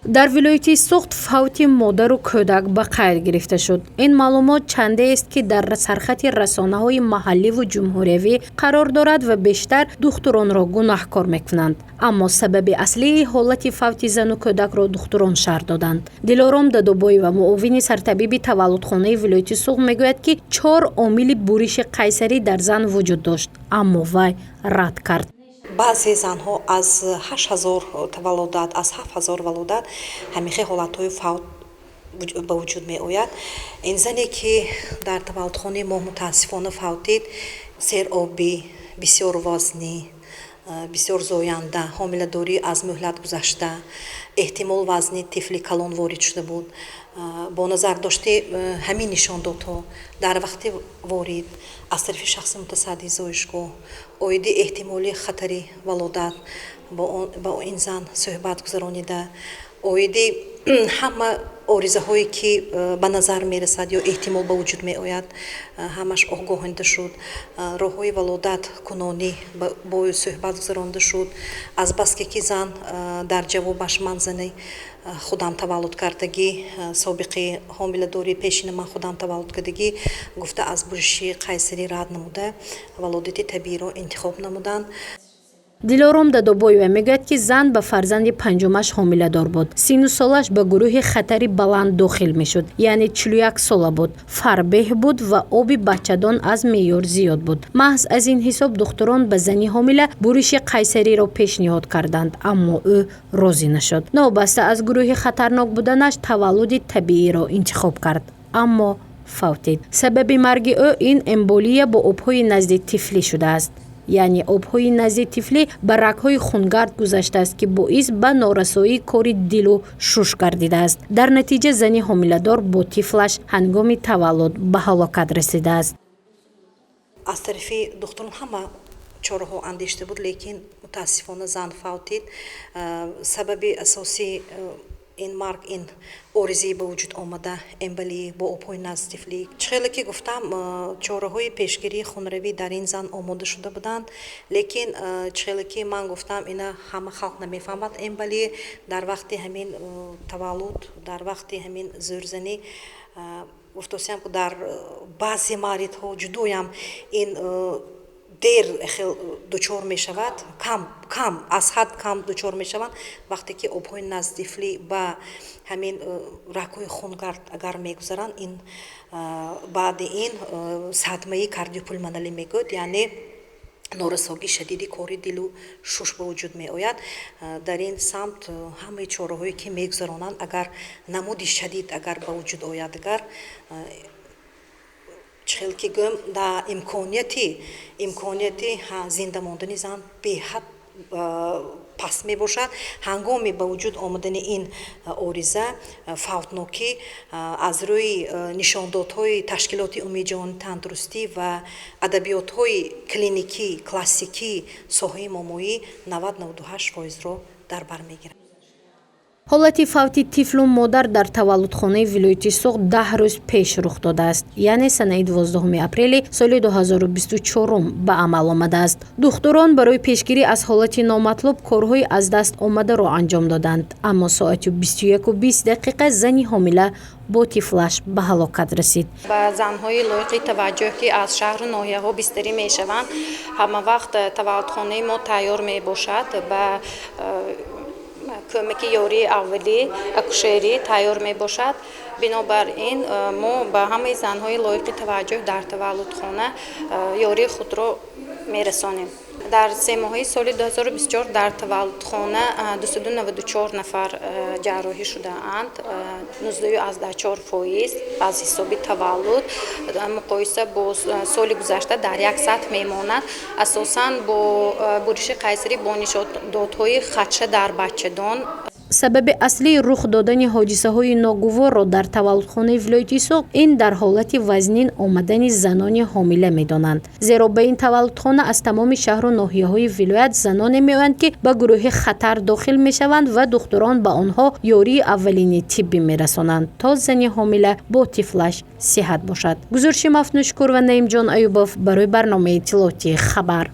Дар вилояти Суғд фавти модару кӯдак ба қайд гирифта шуд. Ин маълумот чандеест, ки дар сархати расонаҳои маҳалливу ҷумҳуриявӣ қарор дорад ва бештар духтуронро гунаҳкор мекунанд. Аммо сабаби аслии ҳолати фавти зану кӯдакро духтурон шарҳ доданд. Дилором Дадобоева, муовини сартабиби таваллудхонаи вилояти Суғд, мегӯяд, ки чор омили буриши қайсарӣ дар зан вуҷуд дошт, аммо вай рад кард. Баъзе занҳо аз 8000 таваллудат, аз 7000 валодат ҳамихел ҳолатҳои фавт ба вуҷуд меояд. Ин зане, ки дар таваллудхонаи мо мутаассифона фавтид, серобӣ, бисёр вазнӣ, бисёр зоянда, ҳомиладорӣ аз муҳлат гузашта, эҳтимол вазни тифли калон ворид шуда буд. Бо назардошти ҳамин нишондодҳо дар вақти ворид аз тарафи шахси мутасаддии зоишгоҳ оиди эҳтимоли хатари валодат бо ин зан суҳбат гузаронида, оиди ҳама оризаҳое, ки ба назар мерасад ё эҳтимол ба вуҷуд меояд, ҳамаш огоҳонида шуд. Роҳҳои валодат кунонӣ бо ӯ суҳбат гузаронида шуд. Азбаске ки зан дар ҷавобаш «Ман зани худам таваллуд кардагӣ, собиқи ҳомиладории пешина ман худам таваллуд кардагӣ» гуфта, аз буриши қайсарӣ рад намуда, валодати табииро интихоб намуданд. Дилором Дадобоева мегӯяд, ки зан ба фарзанди панҷумаш ҳомиладор буд. Синну солаш ба гурӯҳи хатари баланд дохил мешуд, яъне 41 сола буд, фарбеҳ буд ва оби бачадон аз меъёр зиёд буд. Маҳз аз ин ҳисоб духтурон ба зани ҳомила буриши қайсариро пешниҳод карданд, аммо ӯ розӣ нашуд. Новобаста аз гурӯҳи хатарнок буданаш, таваллуди табииро интихоб кард, аммо фавтид. Сабаби марги ӯ ин эмболия бо обҳои назди тифлӣ шудааст, яъне обҳои назди тифлӣ ба рагҳои хунгард гузаштааст, ки боис ба норасоии кори дилу шуш гардидааст. Дар натиҷа зани ҳомиладор бо тифлаш ҳангоми таваллуд ба ҳалокат расидааст. Аз тарафи духтурон ҳама чораҳо андешида буд, лекин мутаассифона зан фавтид. Сабаби асосии ин марг ин оризаи ба вуҷуд омада, эмболии бо обҳои назди тифлӣ. Чӣ хеле ки гуфтам, чораҳои пешгирии хунравӣ дар ин зан омода шуда буданд, лекин чӣ хеле ки ман гуфтам, ина ҳама халқ намефаҳмад. Эмболӣ дар вақти ҳамин таваллуд, дар вақти ҳамин зӯрзанӣ, гуфтосиям, дар баъзе мавридҳо ҷудоям ин дер хел дучор мешавад, кам кам, аз ҳад кам дучор мешаванд. Вақте ки обҳои назди тифлӣ ба ҳамин рагҳои хунгард агар мегузаранд, ин баъди ин садмаи кардиопулмоналӣ мегӯяд, яъне норасогии шадиди кори дилу шуш ба вуҷуд меояд. Дар ин самт ҳамаи чораҳое, ки мегузаронанд, агар намуди шадид агар ба вуҷуд ояд, агар чӣ хел ки гӯем, да имконияти зинда мондани зан беҳад паст мебошад. Ҳангоми ба вуҷуд омадани ин ориза фавтнокӣ аз рӯи нишондодҳои Ташкилоти Умумии Ҷаҳонии Тандурустӣ ва адабиётҳои клиникӣ классикии соҳаи момоӣ 90-98 фоизро дар бар мегирад. Ҳолати фавти тифлу модар дар таваллудхонаи вилояти Суғд 10 рӯз пеш рух додааст, яъне санаи 12 апрели соли 2024 ба амал омадааст. Духтурон барои пешгирӣ аз ҳолати номатлуб корҳои аз даст омадаро анҷом доданд, аммо соати 21:20 дақиқа зани ҳомила бо тифлаш ба ҳалокат расид. Ба занҳои лоиқи таваҷҷӯҳ, ки аз шаҳру ноҳияҳо бистарӣ мешаванд, ҳама вақт таваллудхонаи мо тайёр мебошад, ба кӯмаки ёрии аввалӣ, акушерӣ тайёр мебошад. Бинобар ин мо ба ҳамаи занҳои лоиқи таваҷҷӯҳ дар таваллудхона ёрии худро мерасонем. Дар семоҳаи соли 2024 дар таваллудхона 294 нафар ҷарроҳӣ шудаанд, 19,4% аз ҳисоби таваллуд. Муқоиса бо соли гузашта дар як сатҳ мемонад. Асосан бо буриши қайсарӣ бо нишондодҳои хадша дар бачадон. Сабаби аслии рух додани ҳодисаҳои ногуворро дар таваллудхонаи вилояти Суғд ин дар ҳолати вазнин омадани занони ҳомила медонанд, зеро ба ин таваллудхона аз тамоми шаҳру ноҳияҳои вилоят заноне меоянд, ки ба гурӯҳи хатар дохил мешаванд ва духтурон ба онҳо ёрии аввалини тиббӣ мерасонанд, то зани ҳомила бо тифлаш сиҳат бошад. Гузориши Мафнушкур ва Наимҷон Аюбов барои барномаи иттилоотии «Хабар».